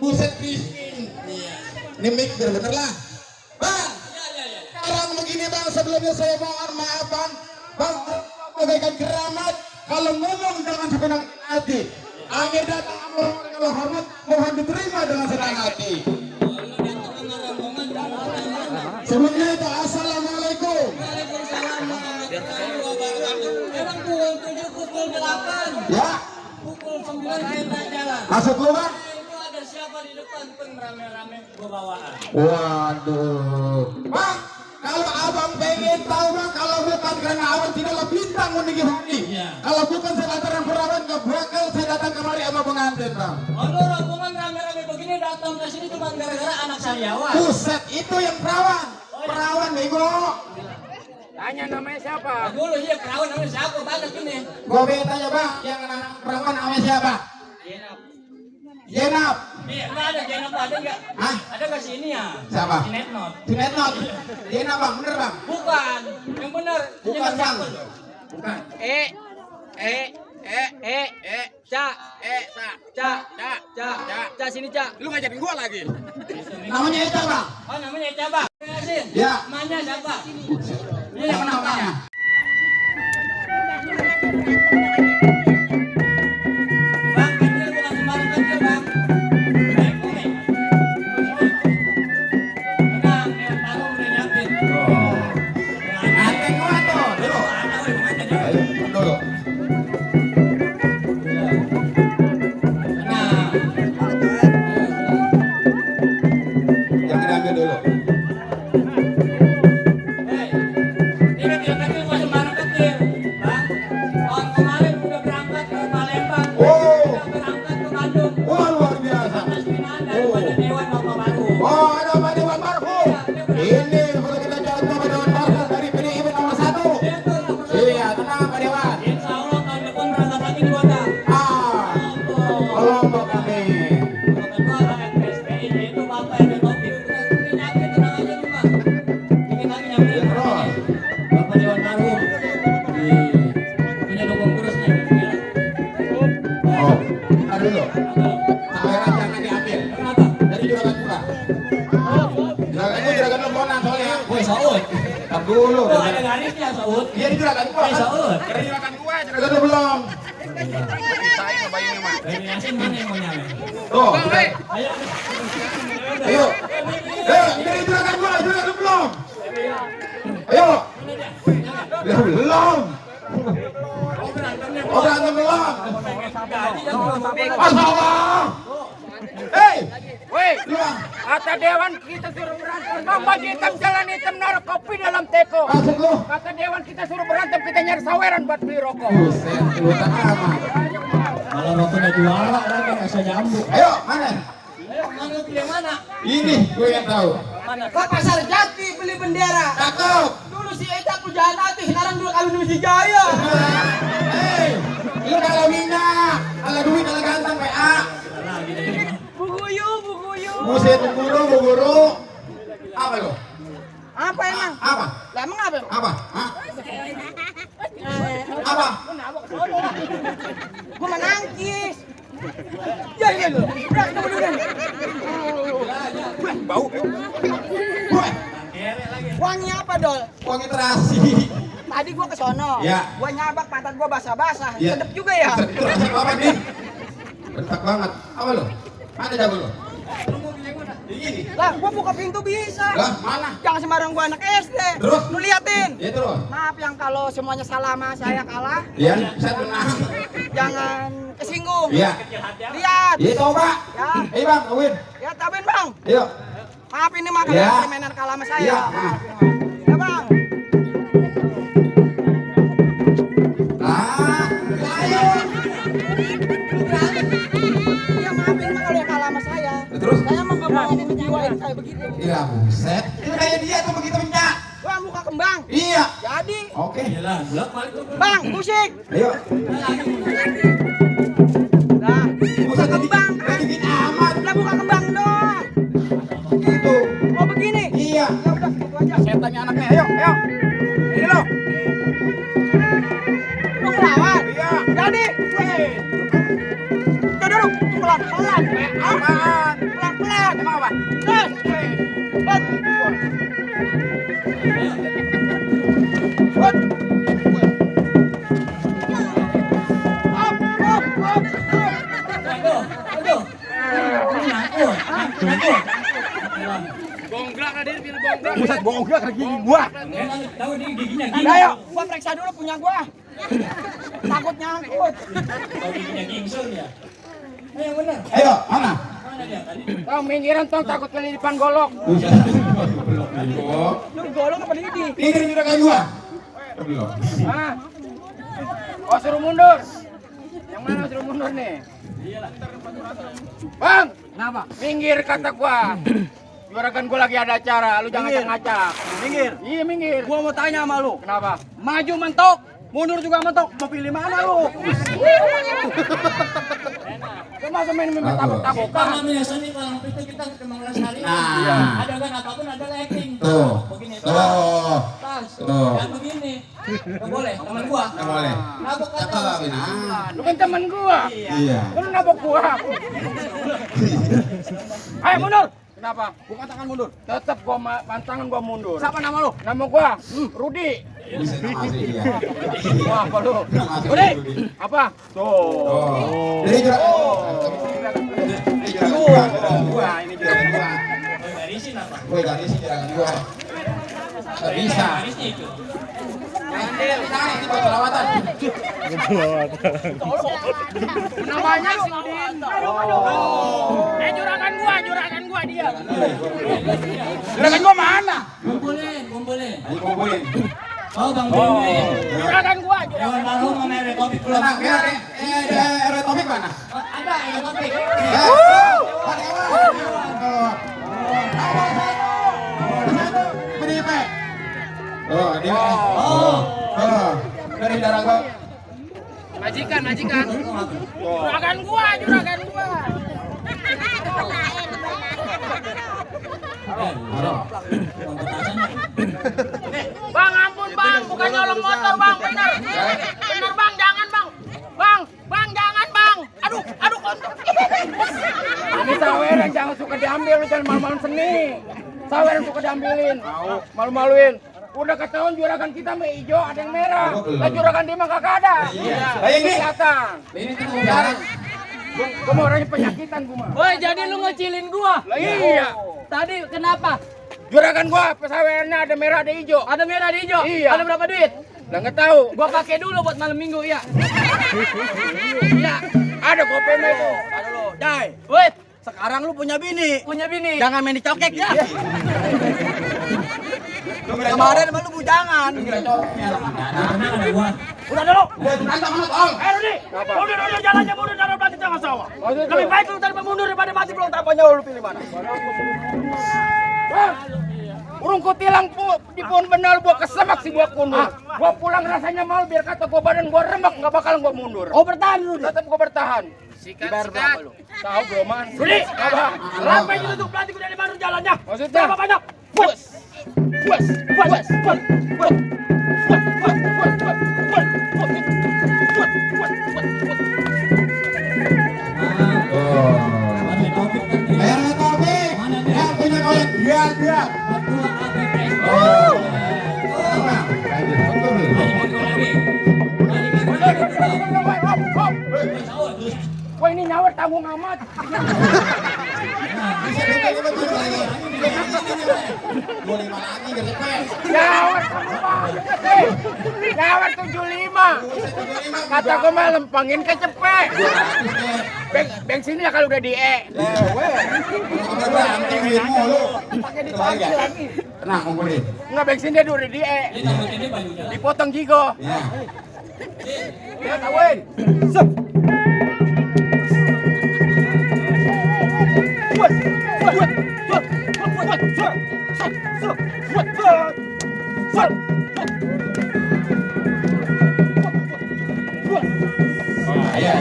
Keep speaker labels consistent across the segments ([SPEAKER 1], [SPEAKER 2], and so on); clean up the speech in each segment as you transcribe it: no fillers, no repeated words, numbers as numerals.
[SPEAKER 1] Buset Christine.
[SPEAKER 2] Iya.
[SPEAKER 1] Ini mic bener lah. Bang,
[SPEAKER 2] Iya.
[SPEAKER 1] sekarang begini bang, sebelumnya saya mohon maaf bang. Bang, bagaikan keramat. Kalau ngomong jangan sepenuh hati. Akhir datang orang kalau hormat mohon diterima dengan senang hati. Sebelumnya itu assalamualaikum.
[SPEAKER 2] Waalaikumsalam warahmatullahi wabarakatuh. Emang pukul 7 pukul 8.
[SPEAKER 1] Ya,
[SPEAKER 2] Pukul 9 kita jalan.
[SPEAKER 1] masuk lu bang.
[SPEAKER 2] Itu ada siapa di depan pun rame-rame bawaan.
[SPEAKER 1] Waduh, bang. Kalau abang pengen tahu bang, kalau bukan karena abang tidaklah bintang meninggi hari.
[SPEAKER 2] Iya.
[SPEAKER 1] Kalau bukan saya lantaran perawan, nggak bakal saya datang kemari sama pengantin bang.
[SPEAKER 2] Kalau rombongan rame-rame begini datang ke sini cuma gara-gara anak sariawan.
[SPEAKER 1] Buset, itu yang perawan. Perawan bego.
[SPEAKER 3] Tanya namanya siapa?
[SPEAKER 2] Nah, dulu sih perawan namanya siapa banyak ini.
[SPEAKER 1] Gua tanya bang, yang anak perawan namanya siapa?
[SPEAKER 2] Jenap.
[SPEAKER 1] Jenap.
[SPEAKER 2] Iya, nggak ada Jenap ada nggak?
[SPEAKER 1] Hah?
[SPEAKER 2] Ada nggak sini ya?
[SPEAKER 1] Siapa?
[SPEAKER 2] Sinetnot.
[SPEAKER 1] Sinetron. Jenap bang, bener bang?
[SPEAKER 2] Bukan, yang benar.
[SPEAKER 1] Bukan
[SPEAKER 2] Jenap
[SPEAKER 1] bang.
[SPEAKER 2] siapa loh?
[SPEAKER 1] Bukan.
[SPEAKER 3] Ca sini Ca. Lu ngajarin gua lagi.
[SPEAKER 1] Namanya Eca bang.
[SPEAKER 2] Oh namanya siapa? Kasih.
[SPEAKER 1] Ya.
[SPEAKER 2] Namanya siapa? Ini
[SPEAKER 1] Yang namanya?
[SPEAKER 2] Bang, kecil bukan sembarang kecil bang. Baik kuning. Tenang, Dewan Taruh udah nyiapin.
[SPEAKER 1] Nanti gua tuh, dulu.
[SPEAKER 2] Ada, woi, pengantin, yuk.
[SPEAKER 1] Ayo, dulu.
[SPEAKER 2] Tenang.
[SPEAKER 1] Yang diambil dulu.
[SPEAKER 2] Hei, ini kecil kecil bukan sembarang kecil, bang. Tahun kemarin udah berangkat ke Palembang,
[SPEAKER 1] Oh.
[SPEAKER 2] udah berangkat ke Bandung.
[SPEAKER 1] Wah, luar biasa.
[SPEAKER 2] Atas binaan daripada Dewan Bapak Baru.
[SPEAKER 1] Oh, ada Pak Dewan Parfum. Ini kalau kita jalan ke Pak Dewan Parfum dari PDIP nomor 1.
[SPEAKER 2] Dia tuh yang perlu.
[SPEAKER 1] Iya, tenang Pak Dewan.
[SPEAKER 2] Insya Allah tahun depan berangkat lagi di kota.
[SPEAKER 1] Ah, kelompok kami.
[SPEAKER 2] Kedua ada FSPI, yaitu Bapak yang Taufik. Ini nyampe tenang aja nih Pak. Dikit lagi nyampe.
[SPEAKER 1] Ya, terus.
[SPEAKER 2] Bapak Dewan Baru. Punya dukung terus nih.
[SPEAKER 1] Oh, bentar dulu. Kamera jangan diambil.
[SPEAKER 2] Kenapa?
[SPEAKER 1] Dari juragan gua. Juragan lemponan soalnya.
[SPEAKER 2] Woi Saud.
[SPEAKER 1] Tar dulu.
[SPEAKER 2] Oh ada garisnya Saud.
[SPEAKER 1] Iya di juragan gua.
[SPEAKER 2] Woi Saud.
[SPEAKER 3] Dari juragan gua,
[SPEAKER 1] Juragan lu belum.
[SPEAKER 3] saya ngebayangin mah.
[SPEAKER 2] Dari Yasin mana yang mau nyampe?
[SPEAKER 1] Tuh.
[SPEAKER 2] Ayo.
[SPEAKER 1] Ayo. Ini dari juragan gua, juragan lu belum. Ayo. Ya belum.
[SPEAKER 2] Oh berantemnya.
[SPEAKER 1] Oh, berantem belum.
[SPEAKER 2] Gaji yang belum sampai.
[SPEAKER 1] Masalah. Hei,
[SPEAKER 3] Woi,
[SPEAKER 1] lu bang.
[SPEAKER 3] kata Dewan kita suruh berantem. Bang baju hitam jalan hitam naruh kopi dalam teko.
[SPEAKER 1] Masuk lu.
[SPEAKER 3] Kata Dewan kita suruh berantem, kita nyari saweran buat beli rokok.
[SPEAKER 1] Buset, utang amat.
[SPEAKER 2] Kalau rokoknya juara lagi nggak bisa nyambung.
[SPEAKER 1] Ayo, mana?
[SPEAKER 2] Ayo mana pilih yang mana?
[SPEAKER 1] Ini gue yang tahu.
[SPEAKER 2] Mana?
[SPEAKER 4] Ke Pasar Jati beli bendera.
[SPEAKER 1] Cakep.
[SPEAKER 4] Dulu si Eca aku jalan hati, sekarang dulu kawin sama si Jaya.
[SPEAKER 1] Hei, lu kalau minyak, kalau duit, kalau ganteng PA.
[SPEAKER 2] Lagi deh ini.
[SPEAKER 4] Bu Guyu.
[SPEAKER 1] Buset, bu guru. Apa lu?
[SPEAKER 4] Apa emang?
[SPEAKER 1] Apa?
[SPEAKER 4] Lah emang apa?
[SPEAKER 1] Apa? Hah? Apa?
[SPEAKER 4] Gua menangkis. Ya lu. Udah, tunggu dulu.
[SPEAKER 3] Bau.
[SPEAKER 1] Gue,
[SPEAKER 2] Kerek lagi.
[SPEAKER 4] Wangi apa, Dol?
[SPEAKER 1] wangi terasi.
[SPEAKER 4] Tadi gua ke sono.
[SPEAKER 1] Ya.
[SPEAKER 4] Gua nyabak pantat gua basah-basah.
[SPEAKER 1] Ya.
[SPEAKER 4] Sedep juga ya.
[SPEAKER 1] Terasi apa nih? Bentak banget. Apa lu? Mana jago lu? Ini.
[SPEAKER 4] Lah, gua buka pintu bisa.
[SPEAKER 1] Lah, mana?
[SPEAKER 4] Jangan sembarang gua anak SD.
[SPEAKER 1] Terus?
[SPEAKER 4] Lu liatin.
[SPEAKER 1] Ya terus.
[SPEAKER 4] Maaf yang kalau semuanya salah sama saya kalah.
[SPEAKER 1] Ya, saya tenang.
[SPEAKER 4] Jangan kesinggung.
[SPEAKER 1] Iya.
[SPEAKER 4] Lihat.
[SPEAKER 1] Iya, coba.
[SPEAKER 4] Ya.
[SPEAKER 1] Ayo bang, kawin.
[SPEAKER 4] Ya, tabin, Bang.
[SPEAKER 1] Ayo.
[SPEAKER 4] Maaf ini mah
[SPEAKER 1] Ya.
[SPEAKER 4] kalau permainan kalah sama saya.
[SPEAKER 1] Ya.
[SPEAKER 4] Maaf. Ya, Bang.
[SPEAKER 1] Ah, ayo.
[SPEAKER 4] Iya, maaf ini mah kalau yang kalah sama saya.
[SPEAKER 1] Terus?
[SPEAKER 4] Saya mau ngebayangin ngejiwain kayak begitu.
[SPEAKER 1] Iya, buset. Itu kayak dia tuh begitu minyak.
[SPEAKER 4] Wah, muka kembang.
[SPEAKER 1] Iya.
[SPEAKER 4] Jadi,
[SPEAKER 1] Oke.
[SPEAKER 2] Iyalah, belak balik tuh.
[SPEAKER 4] Bang, musik.
[SPEAKER 1] Ayo.
[SPEAKER 4] Nah,
[SPEAKER 1] Buset,
[SPEAKER 4] muka
[SPEAKER 1] jadi
[SPEAKER 4] kembang.
[SPEAKER 1] dikit amat.
[SPEAKER 4] Lah muka kembang doang.
[SPEAKER 1] Gitu.
[SPEAKER 4] Oh, begini.
[SPEAKER 1] Iya.
[SPEAKER 4] Ya udah, gitu aja.
[SPEAKER 3] Saya tanya anaknya, ayo. Ini lo.
[SPEAKER 4] Lu ngelawan.
[SPEAKER 3] Iya.
[SPEAKER 4] Jadi, weh. Udah dulu, pelan-pelan.
[SPEAKER 3] Aman. Buset, bohong gak kaki gua.
[SPEAKER 2] Tahu dia giginya gini.
[SPEAKER 4] Ayo, gua periksa dulu punya gua. Takut nyangkut.
[SPEAKER 2] Tahu giginya gingsel ya. Ayo yang benar.
[SPEAKER 1] Ayo, mana?
[SPEAKER 2] Mana dia tadi?
[SPEAKER 3] Tong minggiran tong takut kelilipan golok.
[SPEAKER 4] Lu golong apa ini?
[SPEAKER 1] Ini juragan gua. Belum.
[SPEAKER 3] Ah. Oh suruh mundur. Yang mana suruh mundur nih? Bang,
[SPEAKER 4] Kenapa?
[SPEAKER 3] minggir kata gua. Juragan gua lagi ada acara, lu jangan
[SPEAKER 4] Minggir.
[SPEAKER 3] ngacak.
[SPEAKER 4] Minggir.
[SPEAKER 3] Iya minggir.
[SPEAKER 4] Gua mau tanya sama lu.
[SPEAKER 3] Kenapa?
[SPEAKER 4] Maju mentok, mundur juga mentok. Mau pilih mana lu?
[SPEAKER 3] Lu masa main
[SPEAKER 2] Kalau
[SPEAKER 3] tabok-tabokan?
[SPEAKER 2] namanya seni kalau itu kita memang lestari.
[SPEAKER 1] Nah.
[SPEAKER 2] Ada kan apapun ada acting.
[SPEAKER 1] Tuh.
[SPEAKER 2] Begini.
[SPEAKER 1] Tuh.
[SPEAKER 2] Tas.
[SPEAKER 1] Tuh.
[SPEAKER 2] Yang begini. Nggak boleh. Teman gua.
[SPEAKER 1] Nggak boleh.
[SPEAKER 2] Nabok
[SPEAKER 1] Cakep
[SPEAKER 2] kata.
[SPEAKER 1] lah, Bina.
[SPEAKER 3] Lu kan temen gua.
[SPEAKER 1] Iya.
[SPEAKER 3] Lu nabok gua. Ayo mundur. Kenapa?
[SPEAKER 4] Gua katakan mundur.
[SPEAKER 3] Tetap gua pantangan gua mundur.
[SPEAKER 4] Siapa nama lu?
[SPEAKER 3] Nama gua Rudi.
[SPEAKER 1] Bisa nama asli dia.
[SPEAKER 3] Wah, apa lu?
[SPEAKER 1] Nama asli
[SPEAKER 3] Rudi.
[SPEAKER 1] Rudi.
[SPEAKER 3] Apa? Tuh.
[SPEAKER 1] Oh. Ini juragan gua. Ini juragan gua.
[SPEAKER 2] Garisin apa?
[SPEAKER 1] Woi, tadi sih juragan gua. Nggak bisa.
[SPEAKER 2] Garisnya itu.
[SPEAKER 1] Nanti buat selawatan.
[SPEAKER 3] Namanya si Udin. Juragan gua dia. Juragan gua mana?
[SPEAKER 2] Kumpulin.
[SPEAKER 1] Ayo kumpulin.
[SPEAKER 2] Oh, Bang Bimbing.
[SPEAKER 3] Juragan gua.
[SPEAKER 2] Hewan baru sama Ere Topik belum.
[SPEAKER 1] Tenang, ya, Topik mana?
[SPEAKER 2] Ada Ere Topik.
[SPEAKER 1] Oh, dia.
[SPEAKER 2] Oh.
[SPEAKER 1] Oh, dari darah gua.
[SPEAKER 3] Majikan. Juragan gua. Bang, ampun bang, bukan nyolong motor bang, bener bang, jangan bang, jangan bang, aduh kontok. Ini saweran jangan suka diambil, lu jangan malu-maluin seni. Saweran suka diambilin, malu-maluin. Udah ketahuan juragan kita mah hijau, ada yang merah. Lah juragan dia mah kagak ada.
[SPEAKER 1] Iya.
[SPEAKER 3] Kelihatan.
[SPEAKER 1] Ini kita mau jalan.
[SPEAKER 3] Gua mau orangnya penyakitan gua mah.
[SPEAKER 4] Woi, jadi lu ngecilin gua.
[SPEAKER 3] Lah iya.
[SPEAKER 4] Tadi kenapa?
[SPEAKER 3] Juragan gua pesawerannya ada merah, ada hijau.
[SPEAKER 4] Ada merah di hijau.
[SPEAKER 3] Iya.
[SPEAKER 4] Ada berapa duit?
[SPEAKER 3] Lah nggak tahu.
[SPEAKER 4] Gua pakai dulu buat malam minggu ya.
[SPEAKER 3] Iya. Ada gopenya itu.
[SPEAKER 4] Ada lu. Dai. Woi, sekarang lu punya bini. Jangan main dicokek ya. Kemarin emang lu bujangan.
[SPEAKER 3] Udah dulu.
[SPEAKER 1] Berantem mana, Tol?
[SPEAKER 3] Rudi. Mundur jalannya, mundur jangan berarti jangan sawah. Lebih baik lu tanpa mundur daripada mati belum tampaknya lu pilih mana. Bang, urung ku tilang di pohon benar gua kesemak si gua mundur. Gua pulang rasanya malu biar kata gua badan gua remek enggak bakal gua mundur.
[SPEAKER 4] Oh, bertahan lu.
[SPEAKER 3] Tetap gua bertahan. Sikat. Tahu belum man? Rudi, apa? Lampai itu tuh pelatih udah baru jalannya. Maksudnya berapa banyak? Bos.
[SPEAKER 2] Ere Topik kan dia.
[SPEAKER 1] Ayo Topik.
[SPEAKER 2] Mana dia?
[SPEAKER 1] Yang punya koin. Dia.
[SPEAKER 2] Ketua APPS.
[SPEAKER 1] Oh. Tenang. Betul.
[SPEAKER 2] Foto lagi. Tadi kan gua ada belum. Sahur terus.
[SPEAKER 3] Wah ini nyawer tanggung amat.
[SPEAKER 1] Bisa kita lagi. 25 lagi biar cepet.
[SPEAKER 3] Nyawer tanggung amat. Nyawer 75. Kata gua mah lempengin ke cepet. Bensinnya kalau udah di E. Pakai ditagi lagi.
[SPEAKER 1] Tenang, kumpulin.
[SPEAKER 3] Enggak bensinnya udah di E.
[SPEAKER 2] Dia takutnya dia bajunya.
[SPEAKER 3] Dipotong jigo.
[SPEAKER 1] Ya.
[SPEAKER 3] Ya tawin.
[SPEAKER 1] Iya.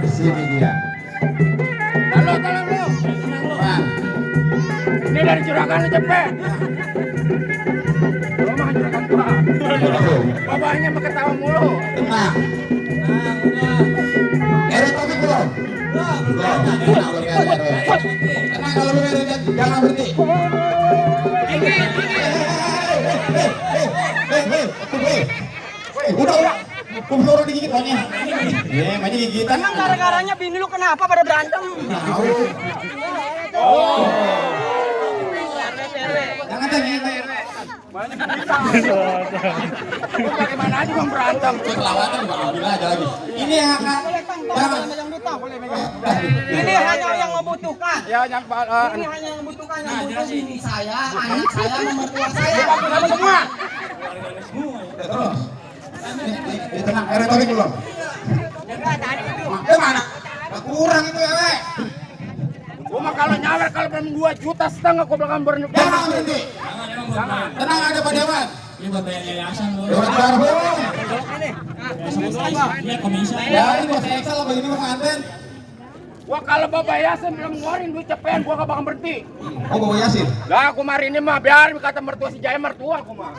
[SPEAKER 1] Sini dia.
[SPEAKER 3] Halo, tolong lu.
[SPEAKER 1] Bang.
[SPEAKER 3] Ini dari juragan lu cepet. Lu mah juragan gua. Bapaknya mah ketawa mulu.
[SPEAKER 1] Tenang. Ere Topik belum? Tenang kalau beres jangan berhenti. Udah. Kumpul digigit banyak. Ya, banyak gigitan.
[SPEAKER 3] Emang gara-garanya bini lu kenapa pada berantem?
[SPEAKER 1] Tahu. Jangan tanya.
[SPEAKER 3] Bagaimana aja bang berantem?
[SPEAKER 1] Kelawatan alhamdulillah aja lagi. Ini yang akan jangan.
[SPEAKER 3] Ini hanya yang membutuhkan.
[SPEAKER 4] Ya, yang
[SPEAKER 3] Ini hanya yang membutuhkan yang butuh bini saya, anak saya, mertua saya.
[SPEAKER 4] semua.
[SPEAKER 1] Terus. Tenang, air topik belum? Mana? Kurang itu ya, Wek.
[SPEAKER 4] Gua mah kalau nyawer kalau belum 2,5 juta gua belakang berhenti.
[SPEAKER 1] Jangan berhenti. Tenang ada Pak Dewan.
[SPEAKER 2] Ini buat bayar yayasan lu.
[SPEAKER 1] Dewan Barbo.
[SPEAKER 2] Lihat komisi.
[SPEAKER 1] Ya ini bos Excel begini mau manten.
[SPEAKER 4] Gua kalau bawa yayasan belum ngeluarin duit cepean gua gak bakal berhenti.
[SPEAKER 1] Oh bawa Yasin.
[SPEAKER 4] Lah aku mari ini mah biar kata mertua si Jaya mertua aku mah.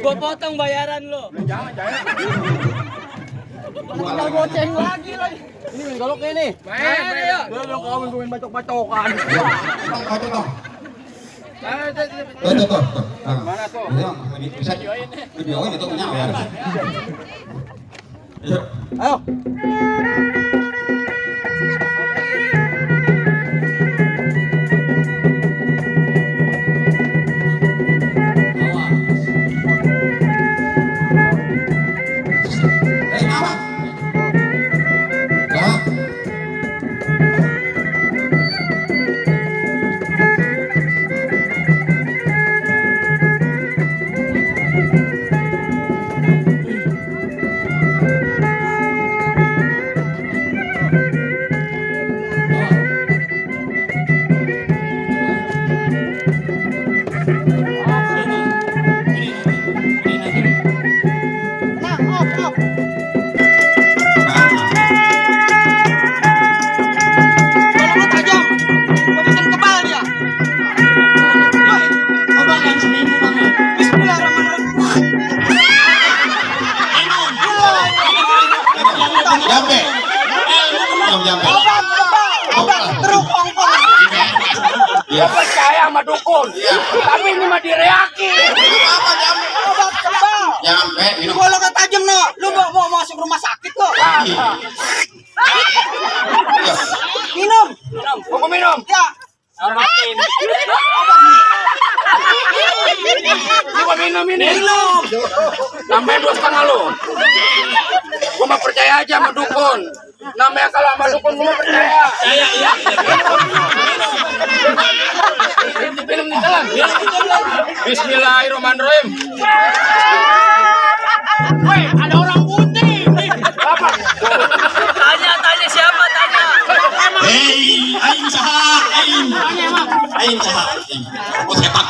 [SPEAKER 3] Gua potong bayaran lu.
[SPEAKER 4] Jangan Jaya.
[SPEAKER 3] Tinggal goceng lagi.
[SPEAKER 4] Ini main golok ini.
[SPEAKER 3] Main ya.
[SPEAKER 4] Lu kawin gue main bacok-bacokan.
[SPEAKER 1] Tong, tong. Tuh.
[SPEAKER 4] Mana tuh?
[SPEAKER 1] Ini bisa videoin itu punya ya.
[SPEAKER 4] Ayo.
[SPEAKER 1] Mama. Lah. Jambe. Jambe.
[SPEAKER 4] Ya percaya sama dukun. Tapi ini mah direaki.
[SPEAKER 1] Apa jambe?
[SPEAKER 3] Obat kebal.
[SPEAKER 1] Jambe minum.
[SPEAKER 3] Kalau nggak tajam no, lu mau masuk rumah sakit kok. Minum.
[SPEAKER 4] Aku minum.
[SPEAKER 3] Ya.
[SPEAKER 4] Makin. Gua minum ini.
[SPEAKER 3] Minum.
[SPEAKER 4] Tambahin 2,5 lu. Gua mah percaya aja sama dukun. Namanya kalau sama dukun gua mah percaya.
[SPEAKER 2] Iya.
[SPEAKER 4] Minum di dalam. Bismillahirrahmanirrahim. Woi, ada orang putih. Apa?
[SPEAKER 3] Tanya siapa tanya?
[SPEAKER 1] Hei, aing saha? Aing saha? Oh sepak.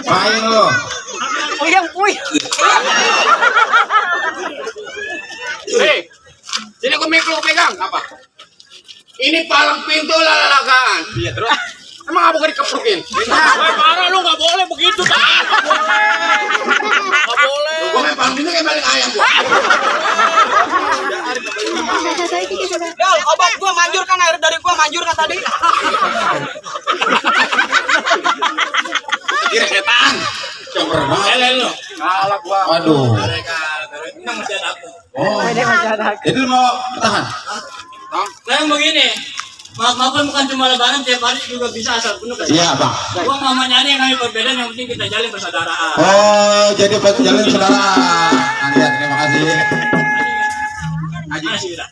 [SPEAKER 1] Main lo.
[SPEAKER 3] Puyeng, puyeng.
[SPEAKER 4] Hei, sini komik lu pegang apa? Ini palang pintu lalagaan. Iya terus. Emang apa gak dikeprukin?
[SPEAKER 3] Parah lu nggak boleh begitu. Nggak boleh.
[SPEAKER 4] Gua main palang pintu kayak balik ayam gua.
[SPEAKER 3] Gal, obat gua manjur kan, air dari gua manjur kan tadi.
[SPEAKER 4] Kira setan.
[SPEAKER 1] Cemer banget.
[SPEAKER 4] Lu. Kalah gua.
[SPEAKER 1] Waduh.
[SPEAKER 2] Ini masih ada aku.
[SPEAKER 1] Oh. Jadi lu mau bertahan?
[SPEAKER 2] Nah, begini. Maaf bukan cuma lebaran, tiap hari juga bisa asal penuh kan?
[SPEAKER 1] Iya, Bang.
[SPEAKER 2] Gua nggak mau nyanyi yang namanya perbedaan, yang penting kita jalin persaudaraan.
[SPEAKER 1] Oh, jadi jalan saudara. Anda terima kasih.
[SPEAKER 4] Ngaji.
[SPEAKER 2] Masih Wira.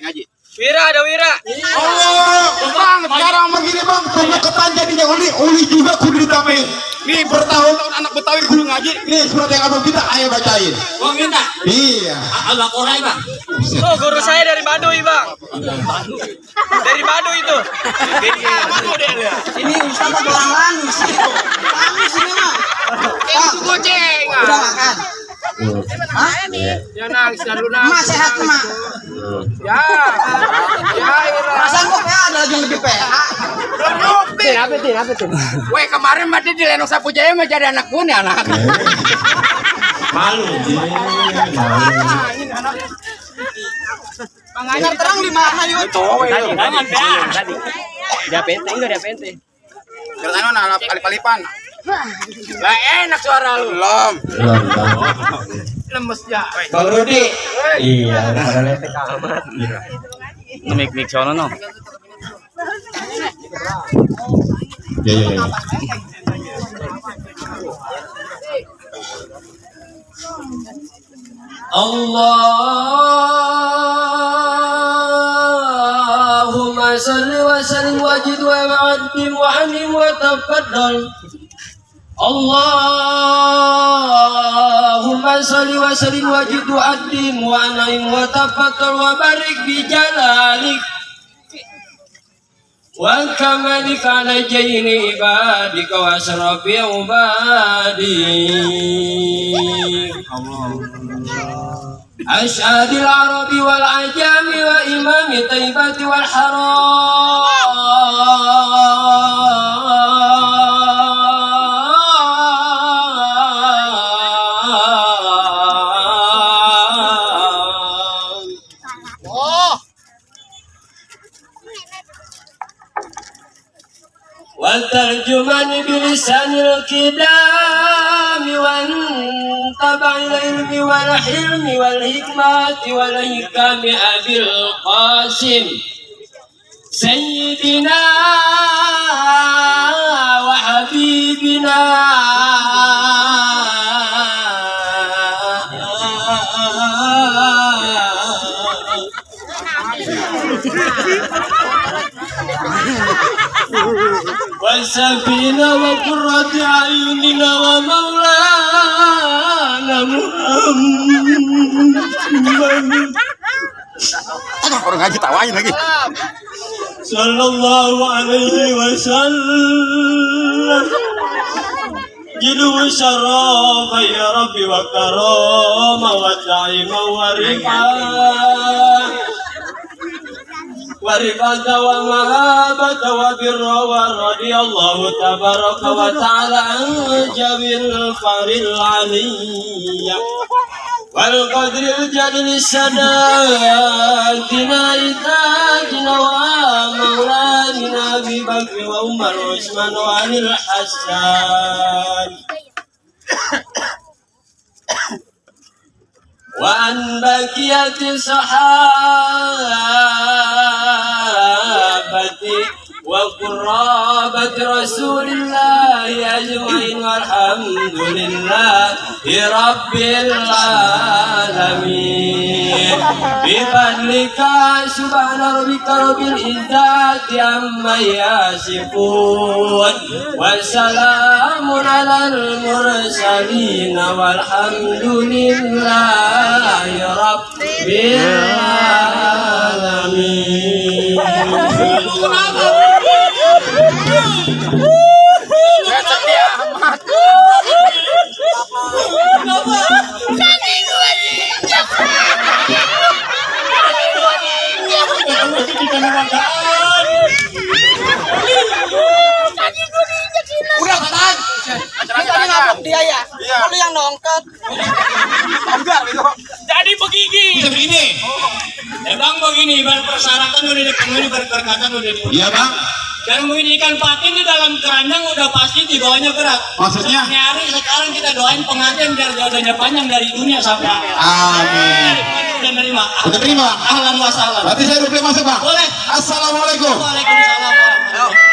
[SPEAKER 4] Ngaji.
[SPEAKER 3] Wira, ada Wira.
[SPEAKER 1] Oh, Bang, sekarang begini Bang, penyeketan jadinya uli juga kudu ditambahin.
[SPEAKER 4] Nih bertahun-tahun anak Betawi kudu ngaji.
[SPEAKER 1] Ini surat yang abang kita, ayo bacain.
[SPEAKER 2] Gua minta.
[SPEAKER 1] Iya.
[SPEAKER 2] Al-Baqarah, Bang.
[SPEAKER 3] Tuh, guru saya dari Baduy, Bang. Dari Baduy itu. Ini Ustaz apa orang lanus? Lanus ini mah. Itu goceng. Udah makan. Hah? Ya nangis dan lunas. Mak sehat, Mak. Ya. Ya, masa kok ada lagi yang lebih PA? Apa tuh?
[SPEAKER 4] Weh kemarin mati di Lenong Sapu Jaya mah jadi anak gue nih anak.
[SPEAKER 1] Malu.
[SPEAKER 3] Pengajar terang di mana yuk?
[SPEAKER 2] Jangan, Bang.
[SPEAKER 3] Dia pente, enggak dia pente.
[SPEAKER 4] Kerana mana kali-kalipan. Lah enak suara lu. Belum.
[SPEAKER 2] Lemes ya.
[SPEAKER 1] Bang Rudi. Iya, pada letek amat.
[SPEAKER 3] Mik sono no.
[SPEAKER 1] Iya.
[SPEAKER 5] Allahumma salli wa sallim wajid wa ma'adim wa anim wa tafaddal. Allahumma salli wa sallim wajid wa adim wa anim wa tafaddal wa barik bi jalalik wa kamalik ala jayni ibadika wa asrafi ubadik. أشهد العرب والعجام وإمام طيبة والحرام والترجمان بلسان الكلام وانتبع العلم والحلم والحكمة والحكام أبي القاسم سيدنا وحبيبنا وسفينا وقرة أعيننا ومولانا محمد
[SPEAKER 4] Orang ngaji tawain lagi.
[SPEAKER 5] صلى الله عليه وسلم جلو شرف يا ربي وكرامة وتعيما ورفعة ورفعة ومهابة وبر ورضي الله تبارك وتعالى عن جبل الفار العلي والقدر الجليل الساداتنا إتاجنا ومولانا أبي بكر وعمر وعثمان وعلي الحسن وعن بقية الصحابة وقرابة رسول الله أجمعين والحمد لله رب العالمين بفضلك سبحان ربك رب العزة عما يصفون وسلام على المرسلين والحمد لله رب العالمين. nongkat.
[SPEAKER 3] Jadi begini.
[SPEAKER 4] Bisa begini.
[SPEAKER 2] Bang begini, persyaratan udah dipenuhi, berkatan udah dipenuhi.
[SPEAKER 4] Iya bang.
[SPEAKER 2] Dan begini ikan patin di dalam keranjang udah pasti di bawahnya berat.
[SPEAKER 4] Maksudnya?
[SPEAKER 2] Hari sekarang kita doain pengantin biar jodohnya panjang dari dunia sampai akhir.
[SPEAKER 4] Amin.
[SPEAKER 2] Udah nerima.
[SPEAKER 4] Udah terima.
[SPEAKER 2] Ahlan wa sahlan.
[SPEAKER 4] Berarti saya boleh masuk bang.
[SPEAKER 2] Boleh.
[SPEAKER 4] Assalamualaikum.
[SPEAKER 2] Waalaikumsalam.